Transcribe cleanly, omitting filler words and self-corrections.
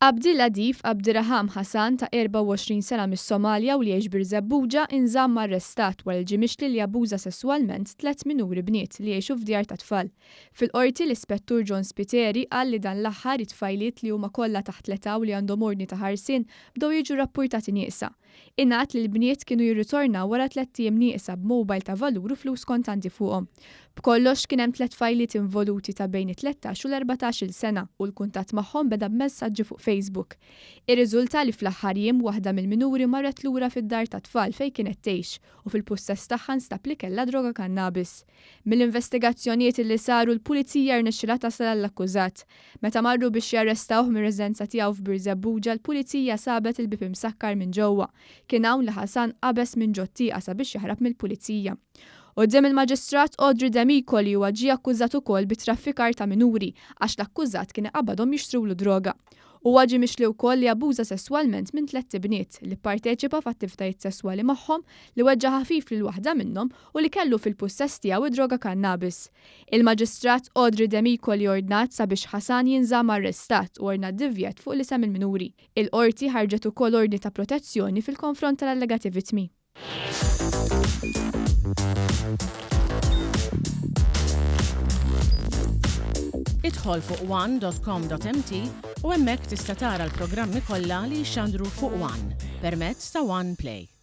Abdiladif Abdiraham Hassan ta' 24 sena mis-Somalja u li jgħix Birżebbuġa inżamm arrestat wara li ġie mixli li abbuża sesswalment tlett minuri bniet li jgħixu f'djar tat-tfal. Fil-Qorti, l-Ispettur John Spiteri qal li dan l-aħħar it-tfajliet li huma kollha taħt l-età u li għandhom ordni ta' ħarsien bdew jiġu rappurtati nieqsa. Ingħad li l-bniet kienu jirritornaw wara tlett ijiem nieqsa b'mobile ta' valur u flus kontanti fuqhom. B'kollox kien hemm tlett tfajliet involuti ta' bejn it-tlettax u l-erbatax-il sena u l-kuntatt magħhom beda b'messaġġi fuq Facebook. Irriżulta li fl-aħħar jiem waħda mill-minuri marret lura fid-dar tat-tfal fejn kienet tgħix u fil-pussess tagħha nstab li kellha droga kannabis. Mill-investigazzjonijiet li saru l-Pulizija rnexxilha tasal għall-akkużat. Meta marru biex jarrestawh mir-residenza tiegħu f'Birżebbuġa l-Pulizija sabet il-bieb imsakkar minn ġewwa. Kien hawn li Hasan qabeż minn ġot-tieqa sabiex jaħrab mill-Pulizija. Quddiem il-Maġistrat Audrey Demicoli huwa ġie akkużat ukoll bi traffikar ta' minuri għax l-akkużat kien iqabbadhom jixtrulu droga. Huwa ġie mixli wkoll li abbuża sesswalment minn tlett ibniet, li pparteċipa f'attivitajiet sesswali magħhom, li weġġa' ħafif lil waħda minnhom u li kellu fil-pussess tiegħu d-droga kannabis. Il-Maġistrat Audrey Demicoli ordnat sabiex Hasan jinżamm arrestat u ordnat divjett fuq l-isem il-minuri. Il-Qorti ħarġet ukoll ordni ta' protezzjoni fil-konfront tal-allegati vittmi. Idħol fuq one dot com dot mt u hemmhekk tista' tara l-programmi kollha li jixxandru fuq one permezz ta' One Play.